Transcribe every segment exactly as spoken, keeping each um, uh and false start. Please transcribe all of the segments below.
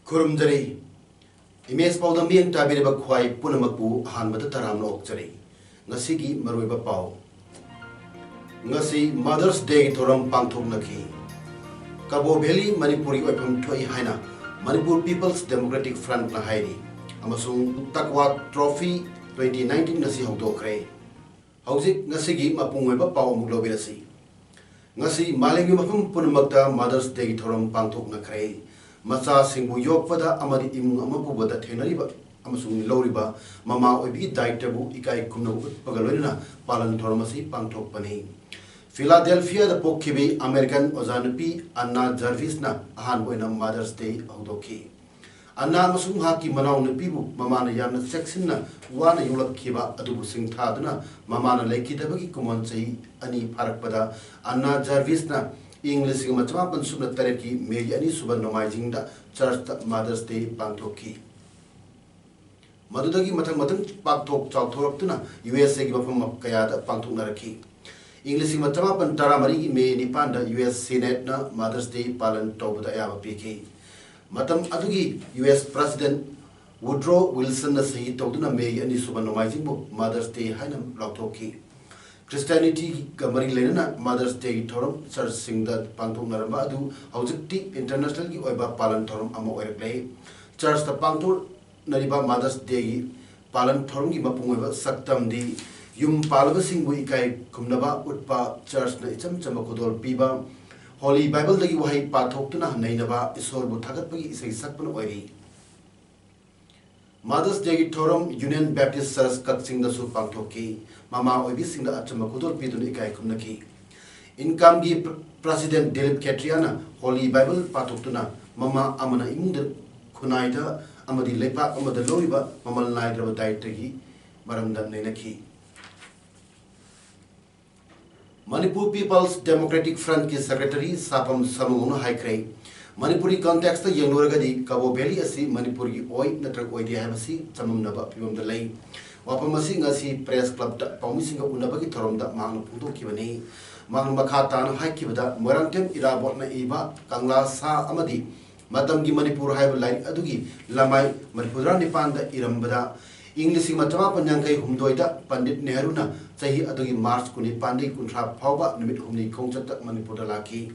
ꯈꯨꯔꯨꯝꯖꯔꯤ꯫ Image ꯄꯥꯎꯗꯝ ꯃꯤꯠꯌꯦꯡ ꯇꯥꯕꯤꯔꯤꯕ ꯈ꯭ꯋꯥꯏ ꯄꯨꯝꯅꯃꯛꯄꯨ ꯑꯍꯥꯟꯕꯗ ꯇꯔꯥꯝꯅ ꯑꯣꯛꯆꯔꯤ꯫ ꯉꯁꯤꯒꯤ ꯃꯔꯨꯑꯣꯏꯕ ꯄꯥꯎ꯫ ꯉꯁꯤ Mother's Day ꯊꯧꯔꯝ ꯄꯥꯡꯊꯣꯛꯅꯈꯤ꯫ ꯀꯕꯣ ꯚꯦꯂꯤ ꯃꯅꯤꯄꯨꯔꯒꯤ ꯑꯣꯏꯐꯝ ꯊꯣꯛꯏ ꯍꯥꯏꯅ Manipur People's Democratic Frontꯅ ꯍꯥꯏꯔꯤ꯫ ꯑꯃꯁꯨꯡ ꯇꯛꯋꯥ ꯇ꯭ꯔꯣꯐꯤ twenty nineteen ꯉꯁꯤ ꯍꯧꯗꯣꯛꯈ꯭ꯔꯦ꯫ ꯍꯧꯖꯤꯛ ꯉꯁꯤꯒꯤ ꯃꯄꯨꯡ ꯑꯣꯏꯕ ꯄꯥꯎ ꯑꯃꯨꯛ ꯂꯧꯕꯤꯔꯁꯤ꯫ ꯉꯁꯤ ꯃꯥꯂꯦꯝꯒꯤ ꯃꯐꯝ ꯄꯨꯝꯅꯃꯛꯇ Mother's Day ꯊꯧꯔꯝ ꯄꯥꯡꯊꯣꯛꯅꯈ꯭ꯔꯦ꯫ ꯃꯆꯥꯁꯤꯡꯕꯨ ꯌꯣꯛꯄꯗ ꯑꯃꯗꯤ ꯏꯃꯨꯡ ꯑꯃ ꯄꯨꯕꯗ ꯊꯦꯡꯅꯔꯤꯕ ꯑꯃꯁꯨꯡ ꯂꯧꯔꯤꯕ ꯃꯃꯥ ꯑꯣꯏꯕꯒꯤ ꯗꯥꯏꯇꯕꯨ ꯏꯀꯥꯏ ꯈꯨꯝꯅꯕ ꯎꯠꯄꯒ ꯂꯣꯏꯅꯅ ꯄꯥꯂꯟ ꯊꯧꯔꯝ ꯑꯁꯤ ꯄꯥꯡꯊꯣꯛꯄꯅꯤ꯫ ꯐꯤꯂꯥꯗꯦꯜꯐꯤꯌꯥꯗ ꯄꯣꯛꯈꯤꯕꯤ ꯑꯃꯦꯔꯤꯀꯥꯟ ꯑꯣꯖꯥ ꯅꯨꯄꯤ ꯑꯟꯅꯥ ꯖꯔꯚꯤꯁꯅ ꯑꯍꯥꯟꯕ ꯑꯣꯏꯅ Mother's Day ꯍꯧꯗꯣꯛꯈꯤ꯫ ꯑꯟꯅꯥ ꯑꯃꯁꯨꯡ ꯃꯍꯥꯛꯀꯤ ꯃꯅꯥꯎꯅꯨꯄꯤꯕꯨ ꯃꯃꯥꯅ ꯌꯥꯝꯅ ꯆꯦꯛꯁꯤꯟꯅ ꯋꯥꯅ ꯌꯣꯛꯂꯛꯈꯤꯕ ꯑꯗꯨꯕꯨ ꯁꯤꯡꯊꯥꯗꯨꯅ ꯃꯃꯥꯅ ꯂꯩꯈꯤꯗꯕꯒꯤ ꯀꯨꯝꯑꯣꯟ ꯆꯍꯤ ꯑꯅꯤ ꯐꯥꯔꯛꯄꯗ ꯑꯟꯅꯥ ꯖꯔꯚꯤꯁꯅ ꯏꯪ ꯂꯤꯁꯤꯡ ꯑꯃ ꯆꯃꯥꯄꯟ ꯁꯨꯞꯅ ꯇꯔꯦꯠꯀꯤ ꯃꯦꯒꯤ ꯑꯅꯤꯁꯨꯕ ꯅꯣꯡꯃꯥꯏꯖꯤꯡꯗ ꯆꯔꯆꯇ Mother's Day ꯄꯥꯡꯊꯣꯛꯈꯤ꯫ ꯃꯗꯨꯗꯒꯤ ꯃꯊꯪ ꯃꯊꯪ ꯄꯥꯛꯊꯣꯛ ꯆꯥꯎꯊꯣꯔꯛꯇꯨꯅ ꯌꯨ ꯑꯦꯁ ꯑꯦꯒꯤ ꯃꯐꯝ ꯀꯌꯥꯗ ꯄꯥꯡꯊꯣꯛꯅꯔꯛꯈꯤ꯫ ꯏꯪ ꯂꯤꯁꯤꯡ ꯑꯃ ꯆꯃꯥꯄꯟ ꯇꯔꯥꯃꯔꯤꯒꯤ ꯃꯦ ꯅꯤꯄꯥꯟꯗ ꯌꯨ ꯑꯦꯁ ꯁꯤꯅꯦꯠꯅ Mother's Day ꯄꯥꯂꯟ ꯇꯧꯕꯗ ꯑꯌꯥꯕ ꯄꯤꯈꯤ꯫ ꯃꯇꯝ ꯑꯗꯨꯒꯤ ꯌꯨ ꯑꯦꯁ ꯄ꯭ꯔꯁꯤꯗꯦꯟ ꯋꯨꯗ꯭ꯔꯣ ꯋꯤꯜꯁꯟꯅ ꯁꯍꯤ ꯇꯧꯗꯨꯅ ꯃꯦꯒꯤ ꯑꯅꯤꯁꯨꯕ ꯅꯣꯡꯃꯥꯏꯖꯤꯡꯕꯨ Mother's Day ꯍꯥꯏꯅ ꯂꯥꯎꯊꯣꯛꯈꯤ꯫ ꯈ꯭ꯔꯤꯁꯇꯤꯌꯥꯅꯤꯇꯤꯒ ꯃꯔꯤ ꯂꯩꯅꯅ Mother's Dayꯒꯤ ꯊꯧꯔꯝ ꯆꯔꯆꯁꯤꯡꯗ ꯄꯥꯡꯊꯣꯛꯅꯔꯝꯕ ꯑꯗꯨ ꯍꯧꯖꯤꯛꯇꯤ ꯏꯟꯇꯔꯅꯦꯁꯅꯦꯜꯒꯤ ꯑꯣꯏꯕ ꯄꯥꯂꯟ ꯊꯧꯔꯝ ꯑꯃ ꯑꯣꯏꯔꯛꯂꯦ꯫ ꯆꯔꯆꯇ ꯄꯥꯡꯊꯣꯛꯅꯔꯤꯕ Mother's Dayꯒꯤ ꯄꯥꯂꯟ ꯊꯧꯔꯝꯒꯤ ꯃꯄꯨꯡ ꯑꯣꯏꯕ ꯁꯛꯇꯝꯗꯤ ꯌꯨꯝ ꯄꯥꯜꯂꯕꯁꯤꯡꯕꯨ ꯏꯀꯥꯏ ꯈꯨꯝꯅꯕ ꯎꯠꯄ, ꯆꯔꯆꯅ ꯏꯆꯝ ꯆꯝꯕ ꯈꯨꯗꯣꯜ ꯄꯤꯕ, ꯍꯣꯂꯤ ꯕꯥꯏꯕꯜꯗꯒꯤ ꯋꯥꯍꯩ ꯄꯥꯊꯣꯛꯇꯨꯅ ꯅꯩꯅꯕ, ꯏꯁꯣꯔꯕꯨ ꯊꯥꯒꯠꯄꯒꯤ ꯏꯁꯩ ꯁꯛꯄꯅ ꯑꯣꯏꯔꯤ꯫ Mother's Dayꯒꯤ ꯊꯧꯔꯝ Union Baptist Church ꯀꯛꯆꯤꯡꯗꯁꯨ ꯄꯥꯡꯊꯣꯛꯈꯤ꯫ ꯃꯃꯥ ꯑꯣꯏꯕꯤꯁꯤꯡꯗ ꯑꯆꯝꯕ ꯈꯨꯗꯣꯜ ꯄꯤꯗꯨꯅ ꯏꯀꯥꯏ ꯈꯨꯝꯅꯈꯤ꯫ ꯏꯟꯀꯝꯒꯤ ꯄ꯭ꯔ-, ꯄ꯭ꯔꯁꯤꯗꯦꯟ ꯗꯤꯂꯤꯞ ꯈꯦꯇ꯭ꯔꯤꯌꯥꯅ ꯍꯣꯂꯤ ꯕꯥꯏꯕꯜ ꯄꯥꯊꯣꯛꯇꯨꯅ ꯃꯃꯥ ꯑꯃꯅ ꯏꯃꯨꯡꯗ ꯈꯨꯟꯅꯥꯏꯗ ꯑꯃꯗꯤ ꯂꯩꯄꯥꯛ ꯑꯃꯗ ꯂꯧꯔꯤꯕ ꯃꯃꯜ ꯅꯥꯏꯗ꯭ꯔꯕ ꯗꯥꯏꯇꯒꯤ ꯃꯔꯝꯗ ꯅꯩꯅꯈꯤ꯫ Manipur People's Democratic Front ꯀꯤ Secretary ꯁꯥꯄꯝ ꯁꯃꯨꯡꯅ ꯍꯥꯏꯈ꯭ꯔꯦ, ꯃꯅꯤꯄꯨꯔꯤ context ꯇ ꯌꯦꯡꯂꯨꯔꯒꯗꯤ ꯀꯕꯣ ꯚꯦꯂꯤ ꯑꯁꯤ ꯃꯅꯤꯄꯨꯔꯒꯤ ꯑꯣꯏ ꯅꯠꯇ꯭ꯔꯒ ꯑꯣꯏꯗꯦ ꯍꯥꯏꯕꯁꯤ ꯆꯃꯝꯅꯕ ꯐꯤꯕꯝꯗ ꯂꯩ꯫ ꯋꯥꯐꯝ ꯑꯁꯤ ꯉꯁꯤ Press Club ꯇ ꯄꯥꯎꯃꯤꯁꯤꯡꯒ ꯎꯅꯕꯒꯤ ꯊꯧꯔꯝꯗ ꯃꯍꯥꯛꯅ ꯐꯣꯡꯗꯣꯛꯈꯤꯕꯅꯤ꯫ ꯃꯍꯥꯛꯅ ꯃꯈꯥ ꯇꯥꯅ ꯍꯥꯏꯈꯤꯕꯗ, ꯃꯣꯏꯔꯥꯡꯊꯦꯝ ꯏꯔꯥꯕꯣꯠꯅ ꯏꯕ ꯀꯪꯂꯥ ꯁꯥ ꯑꯃꯗꯤ ꯃꯇꯝꯒꯤ ꯃꯅꯤꯄꯨꯔ ꯍꯥꯏꯕ ꯂꯥꯏꯔꯤꯛ ꯑꯗꯨꯒꯤ ꯂꯃꯥꯏ ꯃꯔꯤꯐꯨꯇꯔꯥ ꯅꯤꯄꯥꯟꯗ ꯏꯔꯝꯕꯗ, ꯏꯪ ꯂꯤꯁꯤꯡ ꯑꯃ ꯆꯃꯥꯄꯟ ꯌꯥꯡꯈꯩ ꯍꯨꯝꯗꯣꯏꯗ ꯄꯟꯗꯤꯠ ꯅꯦꯍꯔꯨꯅ ꯆꯍꯤ ꯑꯗꯨꯒꯤ March ꯀꯨꯟꯅꯤꯄꯥꯟꯗꯒꯤ ꯀꯨꯟꯊ꯭ꯔꯥ ꯐꯥꯎꯕ ꯅꯨꯃꯤꯠ ꯍꯨꯝꯅꯤ ꯈꯣꯡꯆꯠꯇ ꯃꯅꯤꯄꯨꯔꯗ ꯂꯥꯛꯈꯤ꯫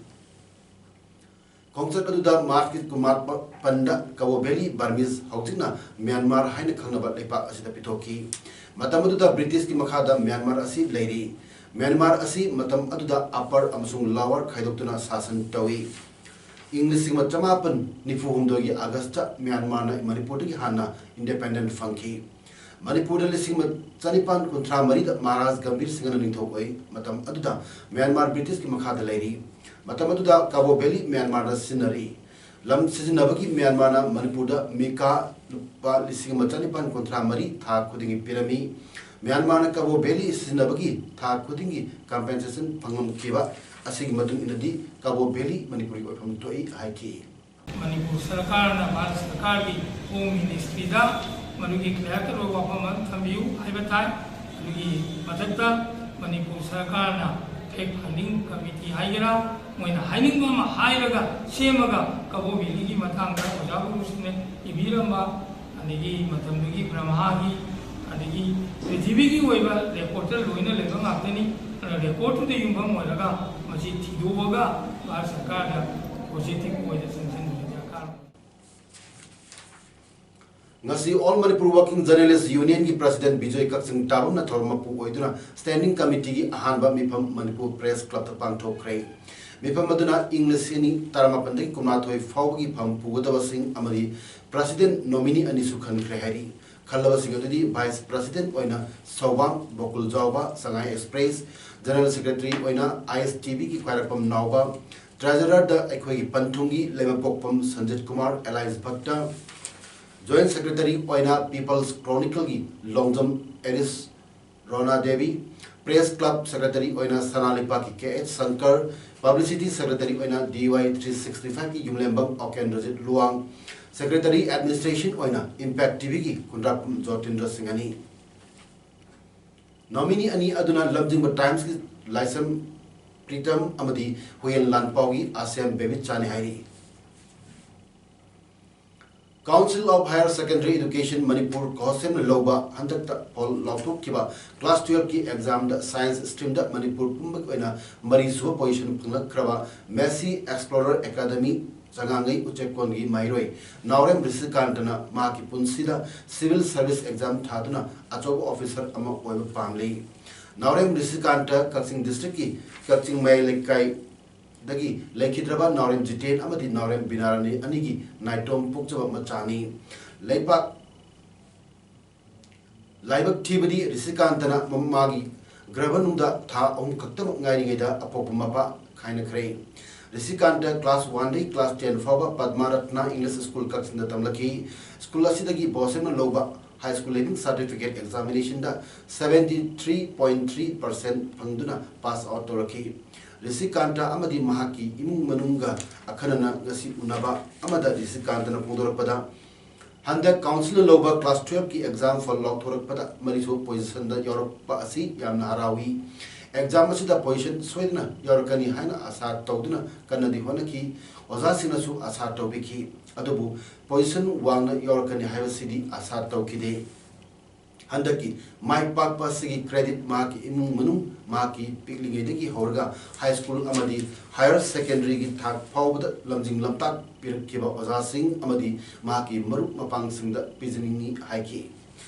ꯈꯣꯡꯆꯠ ꯑꯗꯨꯗ March ꯀꯤ ꯀꯨꯟꯃꯥꯄꯟꯗ ꯀꯕꯣ ꯚꯦꯂꯤ, Burmese, ꯍꯧꯖꯤꯛꯅ ꯃ꯭ꯌꯥꯟꯃꯥꯔ ꯍꯥꯏꯅ ꯈꯪꯅꯕ ꯂꯩꯄꯥꯛ ꯑꯁꯤꯗ ꯄꯤꯊꯣꯛꯈꯤ꯫ ꯃꯇꯝ ꯑꯗꯨꯗ British ꯀꯤ ꯃꯈꯥꯗ ꯃ꯭ꯌꯥꯟꯃꯥꯔ ꯑꯁꯤ ꯂꯩꯔꯤ꯫ ꯃ꯭ꯌꯥꯟꯃꯥꯔ ꯑꯁꯤ ꯃꯇꯝ ꯑꯗꯨꯗ Upper ꯑꯃꯁꯨꯡ Lower ꯈꯥꯏꯗꯣꯛꯇꯨꯅ ꯁꯥꯁꯟ ꯇꯧꯏ꯫ ꯏꯪ ꯂꯤꯁꯤꯡ ꯑꯃ ꯆꯃꯥꯄꯟ ꯅꯤꯐꯨ ꯍꯨꯝꯗꯣꯏꯒꯤ August ꯇ ꯃ꯭ꯌꯥꯟꯃꯥꯔꯅ ꯃꯅꯤꯄꯨꯔꯗꯒꯤ ꯍꯥꯟꯅ independent ꯐꯪꯈꯤ꯫ ꯃꯅꯤꯄꯨꯔꯗ ꯂꯤꯁꯤꯡ ꯑꯃ ꯆꯅꯤꯄꯥꯟ ꯀꯨꯟꯊ꯭ꯔꯥ ꯃꯔꯤꯗ ꯃꯍꯥꯔꯥꯖ ꯒꯝꯚꯤꯔ ꯁꯤꯡꯍꯅ ꯅꯤꯡꯊꯧ ꯑꯣꯏ꯫ ꯃꯇꯝ ꯑꯗꯨꯗ ꯃ꯭ꯌꯥꯟꯃꯥꯔ British ꯀꯤ ꯃꯈꯥꯗ ꯂꯩꯔꯤ꯫ ꯃꯇꯝ ꯑꯗꯨꯗ ꯀꯕꯣ ꯚꯦꯂꯤ ꯃ꯭ꯌꯥꯟꯃꯥꯔꯗ ꯁꯤꯖꯤꯟꯅꯔꯤ꯫ ꯂꯝ ꯁꯤꯖꯤꯟꯅꯕꯒꯤ ꯃ꯭ꯌꯥꯟꯃꯥꯔꯅ ꯃꯅꯤꯄꯨꯔꯗ ꯃꯤꯀꯥ ꯂꯨꯄꯥ ꯂꯤꯁꯤꯡ ꯑꯃ ꯆꯅꯤꯄꯥꯟ ꯀꯨꯟꯊ꯭ꯔꯥ ꯃꯔꯤ ꯊꯥ ꯈꯨꯗꯤꯡꯒꯤ ꯄꯤꯔꯝꯃꯤ꯫ ꯃ꯭ꯌꯥꯟꯃꯥꯔꯅ ꯀꯕꯣ ꯚꯦꯂꯤ ꯁꯤꯖꯤꯟꯅꯕꯒꯤ ꯊꯥ ꯈꯨꯗꯤꯡꯒꯤ compensation ꯐꯪꯂꯝꯈꯤꯕ ꯑꯁꯤꯒꯤ ꯃꯇꯨꯡ ꯏꯟꯅꯗꯤ ꯀꯕꯣ ꯚꯦꯂꯤ ꯃꯅꯤꯄꯨꯔꯒꯤ ꯑꯣꯏꯐꯝ ꯊꯣꯛꯏ ꯍꯥꯏꯈꯤ꯫ ꯃꯅꯤꯄꯨꯔ ꯁꯔꯀꯥꯔꯅ, ꯚꯥꯔꯠ ꯁꯔꯀꯥꯔꯒꯤ Home Ministry ꯗ ꯃꯗꯨꯒꯤ ꯀꯌꯥ ꯇꯧꯔꯕ ꯋꯥꯐꯝ ꯑꯃ ꯊꯝꯕꯤꯌꯨ ꯍꯥꯏꯕ ꯇꯥꯏ꯫ ꯑꯗꯨꯒꯤ ꯃꯊꯛꯇ ꯃꯅꯤꯄꯨꯔ ꯁꯔꯀꯥꯔꯅ fact finding committee ꯍꯥꯏꯒꯦꯔꯥ, ꯃꯣꯏꯅ ꯍꯥꯏꯅꯤꯡꯕ ꯑꯃ ꯍꯥꯏꯔꯒ ꯁꯦꯝꯃꯒ ꯀꯕꯣ ꯚꯦꯂꯤꯒꯤ ꯃꯇꯥꯡꯗ ꯑꯣꯖꯥ ꯒꯨꯔꯨꯁꯤꯡꯅ ꯏꯕꯤꯔꯝꯕ, ꯑꯗꯒꯤ ꯃꯇꯝꯗꯨꯒꯤ ꯕ꯭ꯔꯍꯃꯥꯒꯤ, ꯑꯗꯒꯤ ꯄ꯭ꯔꯤꯊꯤꯕꯤꯒꯤ ꯑꯣꯏꯕ record ꯇ ꯂꯣꯏꯅ ꯂꯩꯕ ꯉꯥꯛꯇꯅꯤ꯫ ꯑꯗꯨꯅ record ꯇꯨꯗ ꯌꯨꯝꯐꯝ ꯑꯣꯏꯔꯒ ꯃꯁꯤ ꯊꯤꯗꯣꯛꯑꯒ ꯚꯥꯔꯠ ꯁꯔꯀꯥꯔꯗ positive ꯑꯣꯏꯅ ꯆꯪꯁꯤꯟꯕꯒꯤ ꯗꯔꯀꯥꯔ ꯑꯣꯏ꯫ ꯉꯁꯤ All Manipur Working Journalist Union ꯒꯤ President ꯕꯤꯖꯣꯏ ꯀꯛꯆꯤꯡ ꯇꯥꯕꯝꯅ ꯊꯧꯔꯝ ꯃꯄꯨ ꯑꯣꯏꯗꯨꯅ Standing Committee ꯒꯤ ꯑꯍꯥꯟꯕ ꯃꯤꯐꯝ ꯃꯅꯤꯄꯨꯔ Press Club ꯇ ꯄꯥꯡꯊꯣꯛꯈ꯭ꯔꯦ꯫ ꯃꯤꯐꯝ ꯑꯗꯨꯅ ꯏꯪ ꯂꯤꯁꯤꯡ ꯑꯅꯤ ꯇꯔꯥꯃꯥꯄꯟꯗꯒꯤ ꯀꯨꯟꯃꯥꯊꯣꯏ ꯐꯥꯎꯕꯒꯤ ꯐꯝ ꯄꯨꯒꯗꯕꯁꯤꯡ ꯑꯃꯗꯤ President nominee ꯑꯅꯤꯁꯨ ꯈꯟꯈ꯭ꯔꯦ ꯍꯥꯏꯔꯤ꯫ ꯈꯜꯂꯕꯁꯤꯡ ꯑꯗꯨꯗꯤ Vice President ꯑꯣꯏꯅ ꯁꯧꯕꯥꯝ ꯕꯣꯀꯨꯜ ꯖꯥꯎꯕ, ꯁꯉꯥꯏ Express, General Secretary ꯑꯣꯏꯅ I S T V ꯒꯤ ꯈ꯭ꯋꯥꯏꯔꯥꯛꯄꯝ ꯅꯥꯎꯕ, Treasurer ꯗ ꯑꯩꯈꯣꯏꯒꯤ ꯄꯟꯊꯨꯡꯒꯤ ꯂꯩꯃꯄꯣꯛꯄꯝ Sanjit Kumar alias ꯚꯛꯇ, Joint Secretary ꯑꯣꯏꯅ People's Chronicleꯒꯤ Longjam Aris Rona Devi, Press Club Secretary ꯑꯣꯏꯅ ꯁꯅꯥ ꯂꯩꯄꯥꯛꯀꯤ K H Shankar, Publicity Secretary ꯑꯣꯏꯅ D Y three sixty fiveꯀꯤ ꯌꯨꯝꯂꯦꯝꯕꯝ ꯑꯣꯀꯦꯟꯗ꯭ꯔꯖꯤꯠ ꯂꯨꯋꯥꯡ, Secretary Administration ꯑꯣꯏꯅ Impact TVꯒꯤ ꯀꯨꯟꯗ꯭ꯔꯥꯛꯄꯝ ꯖꯣꯇꯤꯟꯗ꯭ꯔ ꯁꯤꯡꯍꯅꯤ꯫ Nominee ꯑꯅꯤ ꯑꯗꯨꯅ ꯂꯝꯖꯤꯡꯕ Timesꯀꯤ ꯂꯥꯏꯁ꯭ꯔꯝ ꯄ꯭ꯔꯤꯇꯝ ꯑꯃꯗꯤ ꯍꯨꯌꯦꯟ ꯂꯥꯟꯄꯥꯎꯒꯤ ꯑꯁꯦꯝ ꯕꯦꯕꯤꯠꯆꯥꯅꯤ ꯍꯥꯏꯔꯤ꯫ Council of Higher Secondary Education Manipur ꯀꯣꯁꯦꯝꯅ ꯂꯧꯕ ꯍꯟꯗꯛꯇ ꯐꯣꯜ ꯂꯥꯎꯊꯣꯛꯈꯤꯕ class twelveꯀꯤ examꯗ Science streamꯗ ꯃꯅꯤꯄꯨꯔ ꯄꯨꯝꯕꯒꯤ ꯑꯣꯏꯅ ꯃꯔꯤꯁꯨꯕ position ꯐꯪꯂꯛꯈ꯭ꯔꯕ Messi Explorer Academy ꯆꯉꯥꯡꯒꯩ ꯎꯆꯦꯛꯀꯣꯟꯒꯤ ꯃꯍꯩꯔꯣꯏ ꯅꯥꯎꯔꯦꯝ ꯔꯤꯁꯤꯀꯥꯟꯇꯅ ꯃꯍꯥꯛꯀꯤ ꯄꯨꯟꯁꯤꯗ civil service exam ꯊꯥꯗꯨꯅ ꯑꯆꯧꯕ officer ꯑꯃ ꯑꯣꯏꯕ ꯄꯥꯝꯂꯤ꯫ ꯅꯥꯎꯔꯦꯝ ꯔꯤꯁꯤꯀꯥꯟꯇ ꯀꯛꯆꯤꯡ districtꯀꯤ ꯀꯛꯆꯤꯡ ꯃꯌꯥꯏ ꯂꯩꯀꯥꯏ ꯗꯒꯤ ꯂꯩꯈꯤꯗ꯭ꯔꯕ ꯅꯥꯎꯔꯦꯝ ꯖꯤꯇꯦꯟ ꯑꯃꯗꯤ ꯅꯥꯎꯔꯦꯝ ꯕꯤꯅꯥꯔꯥꯅꯤ ꯑꯅꯤꯒꯤ ꯅꯥꯏꯇꯣꯝ ꯄꯣꯛꯆꯕ ꯃꯆꯥꯅꯤ꯫ ꯂꯩꯕꯥꯛ ꯂꯥꯏꯕꯛ ꯊꯤꯕꯗꯤ ꯔꯤꯁꯤꯀꯥꯟꯇꯅ ꯃꯃꯥꯒꯤ ꯒ꯭ꯔꯚꯅꯨꯡꯗ ꯊꯥ ꯑꯍꯨꯝ ꯈꯛꯇꯃꯛ ꯉꯥꯏꯔꯤꯉꯩꯗ ꯑꯄꯣꯛꯄ ꯃꯄꯥ ꯈꯥꯏꯅꯈ꯭ꯔꯦ꯫ ꯔꯤꯁꯤꯀꯥꯟꯇ class oneꯗꯒꯤ class ten ꯐꯥꯎꯕ ꯄꯗꯃꯥ ꯔꯠꯅ English School ꯀꯛꯆꯤꯡꯗ ꯇꯝꯂꯛꯈꯤ꯫ School ꯑꯁꯤꯗꯒꯤ ꯕꯣꯁꯦꯝꯅ ꯂꯧꯕ high school leaving certificate examinationꯗ seventy three point three percent ꯐꯪꯗꯨꯅ pass out ꯇꯧꯔꯛꯈꯤ꯫ ꯔꯤꯁꯤꯀꯥꯟꯇ ꯑꯃꯗꯤ ꯃꯍꯥꯛꯀꯤ ꯏꯃꯨꯡ ꯃꯅꯨꯡꯒ ꯑꯈꯟꯅꯅ ꯉꯁꯤ ꯎꯅꯕ ꯑꯃꯗ ꯔꯤꯁꯤꯀꯥꯟꯇꯅ ꯐꯣꯡꯗꯣꯔꯛꯄꯗ, ꯍꯟꯗꯛ councilꯅ ꯂꯧꯕ class twelveꯀꯤ exam ꯐꯣꯜ ꯂꯥꯎꯊꯣꯔꯛꯄꯗ ꯃꯔꯤꯁꯨꯕ positionꯗ ꯌꯥꯎꯔꯛꯄ ꯑꯁꯤ ꯌꯥꯝꯅ ꯍꯔꯥꯎꯏ꯫ Exam ꯑꯁꯤꯗ position ꯁꯣꯏꯗꯅ ꯌꯥꯎꯔꯛꯀꯅꯤ ꯍꯥꯏꯅ ꯑꯁꯥ ꯇꯧꯗꯨꯅ ꯀꯟꯅꯗꯤ ꯍꯣꯠꯅꯈꯤ꯫ ꯑꯣꯖꯥꯁꯤꯡꯅꯁꯨ ꯑꯁꯥ ꯇꯧꯕꯤꯈꯤ꯫ ꯑꯗꯨꯕꯨ position ꯋꯥꯡꯅ ꯌꯥꯎꯔꯛꯀꯅꯤ ꯍꯥꯏꯕꯁꯤꯗꯤ ꯑꯁꯥ ꯇꯧꯈꯤꯗꯦ꯫ ꯍꯟꯗꯛꯀꯤ ꯃꯥꯏ ꯄꯥꯛꯄ ꯑꯁꯤꯒꯤ credit ꯃꯍꯥꯛꯀꯤ ꯏꯃꯨꯡ ꯃꯅꯨꯡ, ꯃꯍꯥꯛꯀꯤ ꯄꯤꯛꯂꯤꯉꯩꯗꯒꯤ ꯍꯧꯔꯒ high school ꯑꯃꯗꯤ higher secondaryꯒꯤ ꯊꯥꯛ ꯐꯥꯎꯕꯗ ꯂꯝꯖꯤꯡ ꯂꯝꯇꯥꯛ ꯄꯤꯔꯛꯈꯤꯕ ꯑꯣꯖꯥꯁꯤꯡ ꯑꯃꯗꯤ ꯃꯍꯥꯛꯀꯤ ꯃꯔꯨꯞ ꯃꯄꯥꯡꯁꯤꯡꯗ ꯄꯤꯖꯅꯤꯡꯏ ꯍꯥꯏꯈꯤ꯫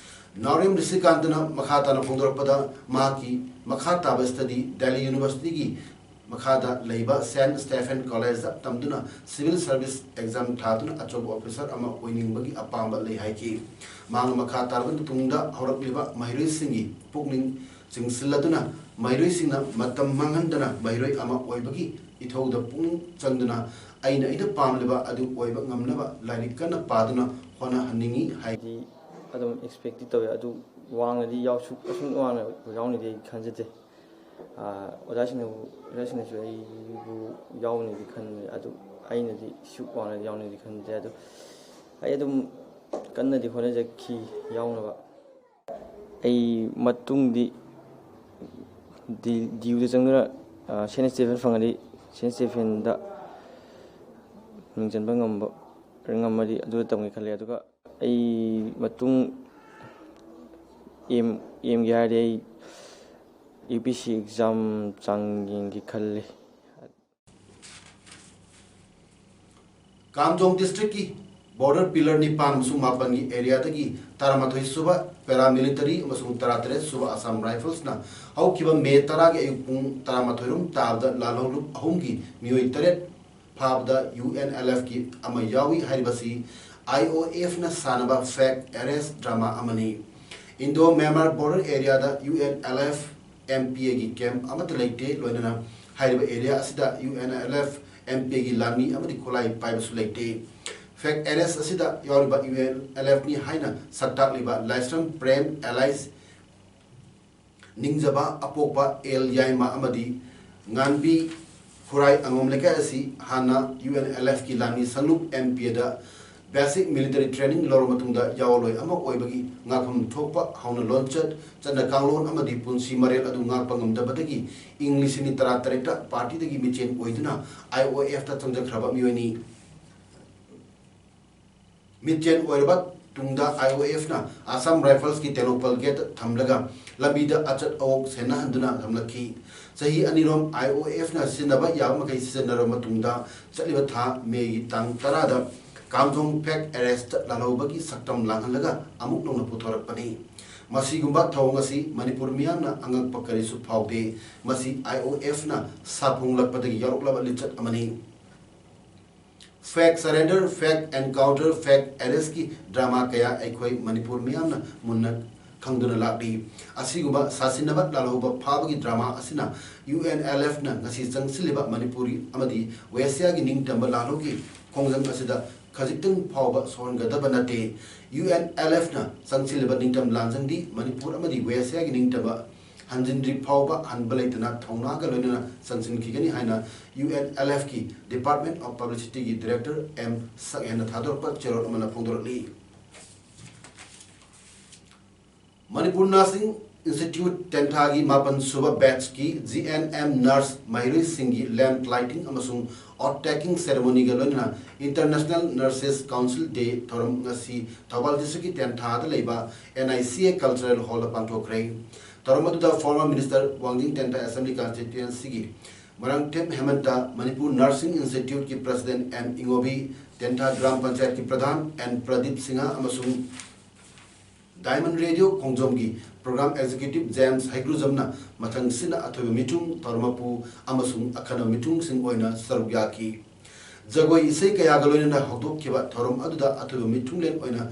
ꯅꯥꯎꯔꯦꯝ ꯔꯤꯁꯤꯀꯥꯟꯇꯅ ꯃꯈꯥ ꯇꯥꯅ ꯐꯣꯡꯗꯣꯔꯛꯄꯗ, ꯃꯍꯥꯛꯀꯤ ꯃꯈꯥ ꯇꯥꯕ study Delhi Universityꯒꯤ ꯃꯈꯥꯗ ꯂꯩꯕ Saint Stephen Collegeꯗ ꯇꯝꯗꯨꯅ civil service exam ꯊꯥꯗꯨꯅ ꯑꯆꯧꯕ officer ꯑꯃ ꯑꯣꯏꯅꯤꯡꯕꯒꯤ ꯑꯄꯥꯝꯕ ꯂꯩ ꯍꯥꯏꯈꯤ꯫ ꯃꯍꯥꯛꯅ ꯃꯈꯥ ꯇꯥꯔꯕ ꯇꯨꯡꯗ ꯍꯧꯔꯛꯂꯤꯕ ꯃꯍꯩꯔꯣꯏꯁꯤꯡꯒꯤ ꯄꯨꯛꯅꯤꯡ ꯆꯤꯡꯁꯤꯜꯂꯗꯨꯅ ꯃꯍꯩꯔꯣꯏꯁꯤꯡꯅ ꯃꯇꯝ ꯃꯥꯡꯍꯟꯗꯅ ꯃꯍꯩꯔꯣꯏ ꯑꯃ ꯑꯣꯏꯕꯒꯤ ꯏꯊꯧꯗ ꯄꯨꯛꯅꯤꯡ ꯆꯪꯗꯨꯅ ꯑꯩꯅ ꯑꯩꯅ ꯄꯥꯝꯂꯤꯕ ꯑꯗꯨ ꯑꯣꯏꯕ ꯉꯝꯅꯕ ꯂꯥꯏꯔꯤꯛ ꯀꯟꯅ ꯄꯥꯗꯨꯅ ꯍꯣꯠꯅꯍꯟꯅꯤꯡꯏ ꯍꯥꯏ꯫ ꯗꯤ ꯑꯗꯨꯝ ꯑꯦꯛꯁꯄꯦꯛꯇꯤ ꯇꯧꯋꯦ, ꯑꯗꯨ ꯋꯥꯡꯅꯗꯤ ꯌꯥꯎꯁꯨ ꯑꯁꯨꯝ ꯋꯥꯡꯅ ꯌꯥꯎꯅꯤꯗꯤ ꯑꯩ ꯈꯟꯖꯗꯦ꯫ ꯑꯣꯖꯥꯁꯤꯡꯅꯕꯨ ꯑꯣꯖꯥꯁꯤꯡꯅꯁꯨ ꯑꯩꯕꯨ ꯌꯥꯎꯅꯤꯗꯤ ꯈꯟꯕꯅꯤ, ꯑꯗꯨ ꯑꯩꯅꯗꯤ ꯁꯨꯛ ꯋꯥꯡꯅꯗꯤ ꯌꯥꯎꯅꯤꯗꯤ ꯈꯟꯗꯦ꯫ ꯑꯗꯨ ꯑꯩ ꯑꯗꯨꯝ ꯀꯟꯅꯗꯤ ꯍꯣꯠꯅꯖꯈꯤ ꯌꯥꯎꯅꯕ꯫ ꯑꯩ ꯃꯇꯨꯡꯗꯤ ꯗꯤ ꯗꯤ ꯌꯨꯗ ꯆꯪꯗꯨꯅ ꯁꯦꯟ ꯁ꯭ꯇꯦꯐꯦꯟ ꯐꯪꯉꯗꯤ ꯁꯦꯟ ꯁ꯭ꯇꯦꯐꯦꯟꯗ ꯃꯤꯡ ꯆꯟꯕ ꯉꯝꯕ ꯉꯝꯃꯗꯤ ꯑꯗꯨꯗ ꯇꯝꯒꯦ ꯈꯜꯂꯤ꯫ ꯑꯗꯨꯒ ꯑꯩ ꯃꯇꯨꯡ ꯑꯦꯝ ꯑꯦꯝꯒꯦ ꯍꯥꯏꯔꯗꯤ ꯑꯩ ꯌꯨ ꯄꯤ ꯁꯤ ꯑꯦꯛꯖꯥꯝ ꯆꯥꯡ ꯌꯦꯡꯒꯦ ꯈꯜꯂꯤ꯫ ꯀꯥꯝꯖꯣꯡ ꯗꯤꯁꯇ꯭ꯔꯤꯛꯀꯤ ꯕꯣꯔꯗꯔ ꯄꯤꯂꯔ ꯅꯤꯄꯥꯟ ꯑꯃꯁꯨꯡ ꯃꯥꯄꯟꯒꯤ ꯑꯦꯔꯤꯌꯥꯗꯒꯤ ꯇꯔꯥꯃꯥꯊꯣꯏ ꯁꯨꯕ ꯄꯦꯔꯥꯃꯤꯂꯤꯇꯔꯤ ꯑꯃꯁꯨꯡ ꯇꯔꯥꯇꯔꯦꯠ ꯁꯨꯕ ꯑꯁꯥꯝ ꯔꯥꯏꯐꯜꯁꯅ ꯍꯧꯈꯤꯕ ꯃꯦ ꯇꯔꯥꯒꯤ ꯑꯌꯨꯛ ꯄꯨꯡ ꯇꯔꯥꯃꯥꯊꯣꯏ ꯔꯣꯝ ꯇꯥꯕꯗ ꯂꯥꯜꯍꯧꯂꯨꯞ ꯑꯍꯨꯝꯒꯤ ꯃꯤꯑꯣꯏ ꯇꯔꯦꯠ ꯐꯥꯕꯗ ꯌꯨ ꯑꯦꯟ ꯑꯦꯜ ꯑꯦꯐꯀꯤ ꯑꯃ ꯌꯥꯎꯏ꯫ ꯍꯥꯏꯔꯤꯕꯁꯤ ꯑꯥꯏ ꯑꯣ ꯑꯦꯐꯅ ꯁꯥꯟꯅꯕ ꯐꯦꯛ ꯑꯦꯔꯦꯁ ꯗ꯭ꯔꯃꯥ ꯑꯃꯅꯤ꯫ ꯏꯟꯗꯣ ꯃ꯭ꯌꯥꯟꯃꯥꯔ ꯕꯣꯔꯗꯔ ꯑꯦꯔꯤꯌꯥꯗ U N L F M P ꯑꯦꯒꯤ ꯀꯦꯝꯞ ꯑꯃꯠꯇ ꯂꯩꯇꯦ꯫ ꯂꯣꯏꯅꯅ ꯍꯥꯏꯔꯤꯕ ꯑꯦꯔꯤꯌꯥ ꯑꯁꯤꯗ U N L F M P ꯑꯦꯒꯤ ꯂꯥꯟꯃꯤ ꯑꯃꯗꯤ ꯈꯨꯠꯂꯥꯏ ꯄꯥꯏꯕꯁꯨ ꯂꯩꯇꯦ꯫ ꯐꯦꯛ ꯑꯦꯔꯦꯁ ꯑꯁꯤꯗ ꯌꯥꯎꯔꯤꯕ ꯌꯨ ꯑꯦꯟ ꯑꯦꯜ ꯑꯦꯐꯅꯤ ꯍꯥꯏꯅ ꯁꯛꯇꯥꯛꯂꯤꯕ ꯂꯥꯏꯁ꯭ꯔꯝ ꯄ꯭ꯔꯦꯝ ꯑꯦꯂꯥꯏꯁ ꯅꯤꯡꯖꯕ ꯑꯄꯣꯛꯄ ꯑꯦꯜ ꯌꯥꯏꯃ ꯑꯃꯗꯤ ꯉꯥꯟꯕꯤ ꯈꯨꯔꯥꯏ ꯑꯉꯣꯝ ꯂꯩꯀꯥꯏ ꯑꯁꯤ ꯍꯥꯟꯅ ꯌꯨ ꯑꯦꯟ ꯑꯦꯜ ꯑꯦꯐꯀꯤ ꯂꯥꯟꯃꯤ ꯁꯪꯂꯨꯞ ꯑꯦꯝ ꯄꯤ ꯑꯦꯗ ꯕꯦꯁꯤꯛ ꯃꯤꯂꯤꯇꯔꯤ ꯇ꯭ꯔꯦꯅꯤꯡ ꯂꯧꯔꯕ ꯃꯇꯨꯡꯗ ꯌꯥꯑꯣꯟꯂꯣꯏ ꯑꯃ ꯑꯣꯏꯕꯒꯤ ꯉꯥꯛꯐꯝ ꯊꯣꯛꯄ ꯍꯧꯅ ꯂꯣꯟꯆꯠ, ꯆꯠꯅ ꯀꯥꯡꯂꯣꯟ ꯑꯃꯗꯤ ꯄꯨꯟꯁꯤ ꯃꯔꯦꯜ ꯑꯗꯨ ꯉꯥꯛꯄ ꯉꯝꯗꯕꯗꯒꯤ ꯏꯪ ꯂꯤꯁꯤꯡ ꯑꯅꯤ ꯇꯔꯥꯇꯔꯦꯠꯇ ꯄꯥꯔꯇꯤꯗꯒꯤ ꯃꯤꯆꯦꯟ ꯑꯣꯏꯗꯨꯅ ꯑꯥꯏ ꯑꯣ ꯑꯦꯐꯇ ꯆꯪꯖꯈ꯭ꯔꯕ ꯃꯤꯑꯣꯏꯅꯤ꯫ ꯃꯤꯆꯦꯟ ꯑꯣꯏꯔꯕ ꯇꯨꯡꯗ ꯑꯥꯏ ꯑꯣ ꯑꯦꯐꯅ ꯑꯁꯥꯝ ꯔꯥꯏꯐꯜꯁꯀꯤ ꯇꯦꯡꯅꯧꯄꯜ ꯒꯦꯠꯇ ꯊꯝꯂꯒ ꯂꯝꯕꯤꯗ ꯑꯆꯠ ꯑꯋꯣꯛ ꯁꯦꯟꯅꯍꯟꯗꯨꯅ ꯊꯝꯂꯛꯈꯤ꯫ ꯆꯍꯤ ꯑꯅꯤꯔꯣꯝ ꯑꯥꯏ ꯑꯣ ꯑꯦꯐꯅ ꯁꯤꯖꯤꯟꯅꯕ ꯌꯥꯕ ꯃꯈꯩ ꯁꯤꯖꯤꯟꯅꯔꯕ ꯃꯇꯨꯡꯗ ꯆꯠꯂꯤꯕ ꯊꯥ ꯃꯦꯒꯤ ꯇꯥꯡ ꯇꯔꯥꯗ ꯀꯥꯝꯖꯣꯡ ꯐꯦꯛ ꯑꯦꯔꯦꯁꯇ ꯂꯥꯜꯍꯧꯕꯒꯤ ꯁꯛꯇꯝ ꯂꯥꯡꯍꯜꯂꯒ ꯑꯃꯨꯛ ꯅꯧꯅ ꯄꯨꯊꯣꯔꯛꯄꯅꯤ꯫ ꯃꯁꯤꯒꯨꯝꯕ ꯊꯧꯑꯣꯡ ꯑꯁꯤ ꯃꯅꯤꯄꯨꯔ ꯃꯤꯌꯥꯝꯅ ꯑꯉꯛꯄ ꯀꯔꯤꯁꯨ ꯐꯥꯎꯗꯦ꯫ ꯃꯁꯤ ꯑꯥꯏ ꯑꯣ ꯑꯦꯐꯅ ꯁꯥꯐꯣꯡꯂꯛꯄꯗꯒꯤ ꯌꯥꯎꯔꯛꯂꯕ ꯂꯤꯆꯠ ꯑꯃꯅꯤ꯫ ꯐꯦꯛ ꯁꯔꯦꯟꯗꯔ, ꯐꯦꯛ ꯑꯦꯟꯀꯥꯎꯟꯇꯔ, ꯐꯦꯛ ꯑꯦꯔꯦꯁꯀꯤ ꯗ꯭ꯔꯃꯥ ꯀꯌꯥ ꯑꯩꯈꯣꯏ ꯃꯅꯤꯄꯨꯔ ꯃꯤꯌꯥꯝꯅ ꯃꯨꯟꯅ ꯈꯪꯗꯨꯅ ꯂꯥꯛꯂꯤ꯫ ꯑꯁꯤꯒꯨꯝꯕ ꯁꯥꯁꯤꯟꯅꯕ ꯂꯥꯜꯍꯧꯕ ꯐꯥꯕꯒꯤ ꯗ꯭ꯔꯃꯥ ꯑꯁꯤꯅ ꯌꯨ ꯑꯦꯟ ꯑꯦꯜ ꯑꯦꯐꯅ ꯉꯁꯤ ꯆꯪꯁꯤꯜꯂꯤꯕ ꯃꯅꯤꯄꯨꯔꯤ ꯑꯃꯗꯤ ꯋꯦꯁꯤꯌꯥꯒꯤ ꯅꯤꯡꯇꯝꯕ ꯂꯥꯜꯍꯧꯒꯤ ꯈꯣꯡꯖꯪ ꯑꯁꯤꯗ ꯈꯖꯤꯛꯇꯪ ꯐꯥꯎꯕ ꯁꯣꯛꯍꯟꯒꯗꯕ ꯅꯠꯇꯦ꯫ ꯌꯨ ꯑꯦꯟ ꯑꯦꯜ ꯑꯦꯐꯅ ꯆꯪꯁꯤꯜꯂꯤꯕ ꯅꯤꯡꯇꯝ ꯂꯥꯟꯖꯪꯗꯤ ꯃꯅꯤꯄꯨꯔ ꯑꯃꯗꯤ ꯋꯦꯁꯤꯌꯥꯒꯤ ꯅꯤꯡꯇꯝꯕ ꯍꯟꯖꯤꯟꯗ꯭ꯔꯤ ꯐꯥꯎꯕ ꯍꯟꯕ ꯂꯩꯇꯅ ꯊꯧꯅꯥꯒ ꯂꯣꯏꯅꯅ ꯆꯪꯁꯤꯟꯈꯤꯒꯅꯤ ꯍꯥꯏꯅ ꯌꯨ ꯑꯦꯟ ꯑꯦꯜ ꯑꯦꯐꯀꯤ Department of Publicityꯒꯤ Director ꯑꯦꯝ ꯁꯛꯍꯦꯟꯅ ꯊꯥꯗꯣꯔꯛꯄ ꯆꯦꯔꯣꯜ ꯑꯃꯅ ꯐꯣꯡꯗꯣꯔꯛꯂꯤ꯫ ꯃꯅꯤꯄꯨꯔ ꯅꯔꯁꯤꯡ ꯏꯟꯁꯇꯤꯇ꯭ꯌꯨꯠ ꯇꯦꯟꯊꯥꯒꯤ ꯃꯥꯄꯟ ꯁꯨꯕ ꯕꯦꯠꯁꯀꯤ ꯖꯤ ꯑꯦꯟ ꯑꯦꯝ ꯅꯔꯁ ꯃꯍꯩꯔꯣꯏꯁꯤꯡꯒꯤ lamp lighting ꯑꯃꯁꯨꯡ oath taking ceremonyꯒ ꯂꯣꯏꯅꯅ International Nurses Council Day ꯊꯧꯔꯝ ꯉꯁꯤ ꯊꯧꯕꯥꯜ districtꯀꯤ ꯇꯦꯟꯊꯥꯗ ꯂꯩꯕ N I C A Cultural Hallꯗ ꯄꯥꯡꯊꯣꯛꯈ꯭ꯔꯦ꯫ ꯊꯧꯔꯝ ꯑꯗꯨꯗ former minister Wangjing Tentha Assembly constituencyꯒꯤ ꯃꯣꯏꯔꯥꯡꯊꯦꯝ ꯍꯦꯃꯟꯇ, ꯃꯅꯤꯄꯨꯔ ꯅꯔꯁꯤꯡ ꯏꯟꯁꯇꯤꯇ꯭ꯌꯨꯠꯀꯤ president ꯑꯦꯝ ꯏꯉꯣꯕꯤ, ꯇꯦꯟꯊꯥ ꯒ꯭ꯔꯥꯝ ꯄꯟꯆꯥꯌꯠꯀꯤ ꯄ꯭ꯔꯙꯥꯟ ꯑꯦꯟ ꯄ꯭ꯔꯗꯤꯞ ꯁꯤꯡꯍ ꯑꯃꯁꯨꯡ Diamond Radio ꯈꯣꯡꯖꯣꯝꯒꯤ program executive ꯖꯦꯝꯁ ꯍꯩꯒ꯭ꯔꯨꯖꯝꯅ ꯃꯊꯪꯁꯤꯠꯅ ꯑꯊꯣꯏꯕ ꯃꯤꯊꯨꯡ, ꯊꯧꯔꯝ ꯃꯄꯨ ꯑꯃꯁꯨꯡ ꯑꯈꯟꯅꯕ ꯃꯤꯊꯨꯡꯁꯤꯡ ꯑꯣꯏꯅ ꯁꯔꯨꯛ ꯌꯥꯈꯤ꯫ ꯖꯒꯣꯏ ꯏꯁꯩ ꯀꯌꯥꯒ ꯂꯣꯏꯅꯅ ꯍꯧꯗꯣꯛꯈꯤꯕ ꯊꯧꯔꯝ ꯑꯗꯨꯗ ꯑꯊꯣꯏꯕ ꯃꯤꯊꯨꯡꯂꯦꯟ ꯑꯣꯏꯅ